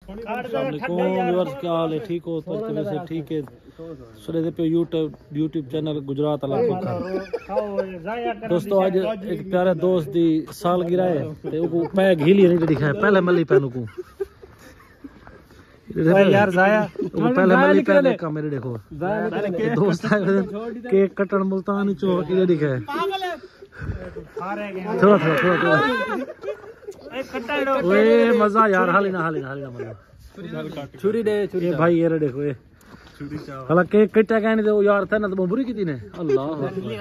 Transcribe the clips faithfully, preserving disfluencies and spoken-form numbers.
السلام علیکم ویورز، کیا حال ہے؟ ٹھیک ہو؟ تو طبیعت سے ٹھیک ہے؟ سݙے دے پہ یوٹیوب یوٹیوب چینل گجرات والا کھوکھا۔ دوستو، اڄ ہک پیارے دوست دی سالگرہ ہے تے اوکوں پے گھیلی نہیں ݙکھائے، پہلے ملی پے نکوں۔ یار ضائع۔ اوکوں پہلے ملی پے، کم میرے ݙیکھو۔ دوست آئے ہوئے، کیک کٹݨ ملتان چوں، اے ݙکھائے۔ تھوڑا تھوڑا تھوڑا تھوڑا۔ اوئے مزہ یار، حالی نہ حالی نہ حالی نہ مزہ۔ چھری ݙے، چھری اے ݙے۔ بھائی، اے ݙیکھو، اے۔ حالانکہ کٹا کہیں نہیں تے او یار تھا نہ، تو بری کیتی نے۔ اللہ اکبر۔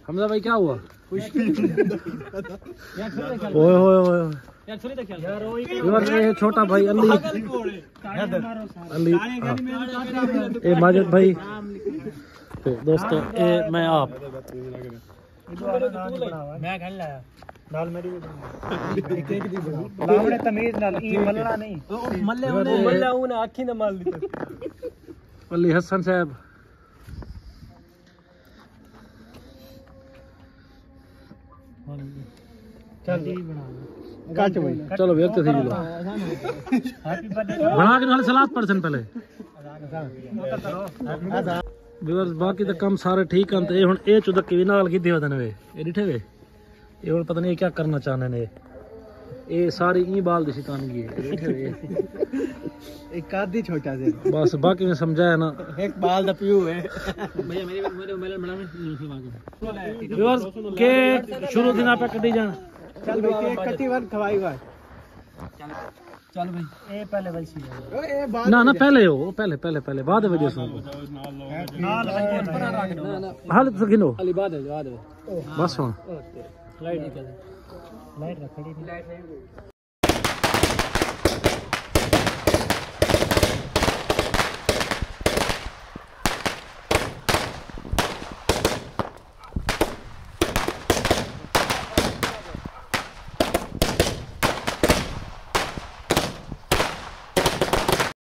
حمزہ بھائی، کیا ہوا؟ اوئے ہوئے ہوئے۔ یار، اے چھوٹا بھائی علی۔ علی، ہاں۔ اے ماجد بھائی۔ تے دوستو، اے میں آپ۔ میں کھل لایا۔ نال میری بھی بنا۔ لاوݨے تمیز نال، ایں ملنا نہیں۔ ملے ہونے، ملے ہونے، اکھیں دے مل ݙتے۔ علی حسن صاحب۔ چل۔ کٹ بھائی۔ چلو ویل تے تھی ملو۔ ہیپی برتھ ڈے۔ بݨا کے نال سلاد پڑھسن پہلے۔ ویورز، باقی تاں کم سارے ٹھیک ہن، تے اے ہݨ اے چودھے وی نال گھدے ودن وے، اے ݙٹھے وے؟ اے ہݨ پتہ نہیں اے کیا کرنا چاہندے نے۔ اے ساری ایں بال دی شیطانگی ہے، اے ݙٹھے وے؟ اے قد ہی چھوٹا سی۔ بس باقی میں سمجھایا نا۔ ہک بال دا پیو ہے۔ بھیا، میرے، میرے موبائل بݨا میں۔ ویورز، کیک شروع تھی نہ پہ کٹی جان۔ چل بھائی، کیک کٹی ون کھوائی ون۔ چل بھائی۔ اے پہلے ویسی۔ نہ، نہ، پہلے ہو، پہلے، پہلے، پہلے، بعد وجہ سوں۔ نال وجہ۔ حال تو گھنو۔ علی بعد ہے، بعد ہے۔ بس ہاں۔ لائٹ نکل۔ لائٹ رکھ کھڑی نہیں۔